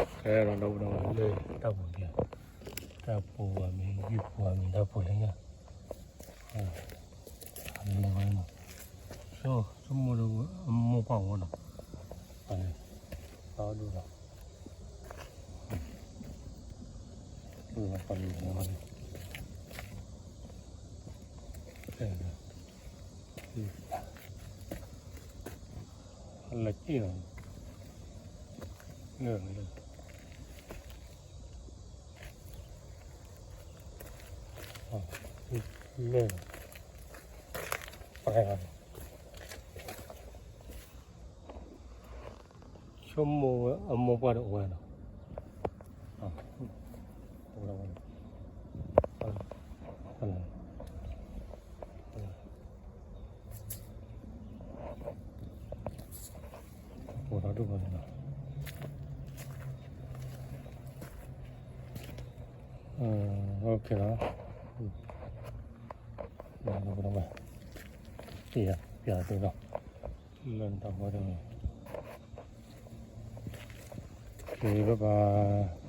ခဲဒီးဒီပုၢ်ဒီဝဲၢ်လၢတၢ်ပူၤဒံး, တၢ်ပူၤအမံၤ ယံၢ်ပူၤအမံၤ တၢ်ပူၤလၢညါ, လဲၤဝဲနီၤ, ဆိ ဆိမိၢ်ဒီးအမိၢ်ပှၢ်ဝဲနီၤ, အဒိၣ်ဒီး ဒိၣ်ဒီးပှၤလၢဝဲန့ၣ် လၢက့ၢ်နီၤ, လၢ လၢ ပှၤ ဆိမိၣ်အမိၢ်ပှၢ်ဒီးအိၣ်ဝဲနီၤ, အိၣ်ဒီးဝဲနီၤ, အိၣ်ဒီးဒိၣ်မးနီၤ, အိၣ်ခ့နီၤ, ပျးသုနီၤ, လၢတၢ်ဝဲဒီး က့ၤဘၣ်ဘၣ်